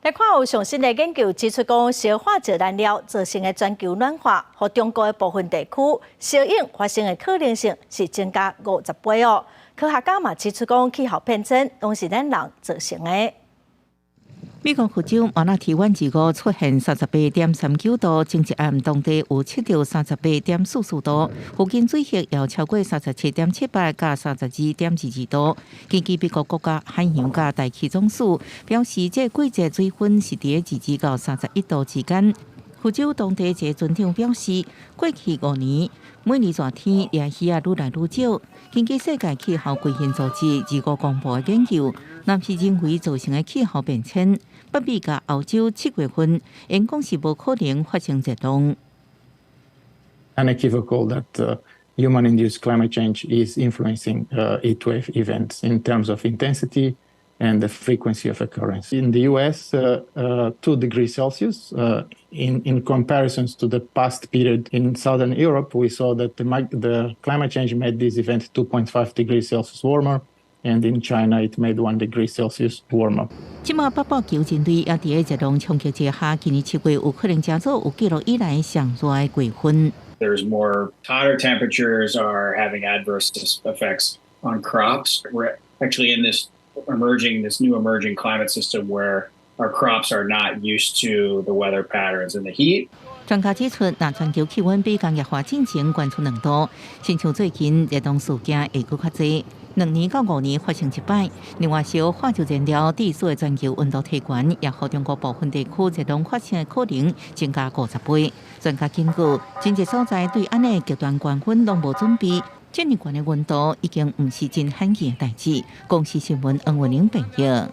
來看有上新的研究指出，講燒化石燃料造成的全球暖化，予中國的部分地區燒湧發生的可能性是增加50倍哦。科學家嘛指出，講氣候變遷攏是咱人造成的。美國佛州馬納提灣二五出現38.39度，前一暗當地有測著38.44度，附近水域有超過37.78佮32.22度。根據美國國家海洋佮大氣總署表示，這個季節水溫是佇22到31度之間。佛州當地一个村長表示，過去5年每年熱天掠魚仔愈來愈少。根據世界氣候基金組織二五公布的研究，若是人為造成的氣候變遷，北美佮歐洲7月份，𪜶講是無可能發生熱浪。 Unequivocal that human-induced climate change is influencing heat wave events in terms of intensity and the frequency of occurrence. In the US, 2 degrees Celsius. In comparisons to the past period in Southern Europe, we saw that the climate change made this event 2.5 degrees Celsius warmer, and in China it made 1 degree Celsius warmer. 這馬北半球人類也佇熱浪衝擊之下，今年7月有可能成做有記錄以來上熱的月份。 There's more hotter temperatures are having adverse effects on crops. We're actually in this new emerging climate system where our crops are not used to the weather patterns and the heat. 專家指出，若全球氣溫比工業化進前懸出2度，親像最近熱浪事件會閣較濟，2年到5年發生一擺。另外，燒化石燃料致使的全球溫度提懸，也予中國部分地區熱浪發生的可能增加50倍。專家警告，真濟所在對按呢極端高溫攏無準備，這爾懸的溫度已經毋是真罕見的代誌。公視新聞黃文玲編譯。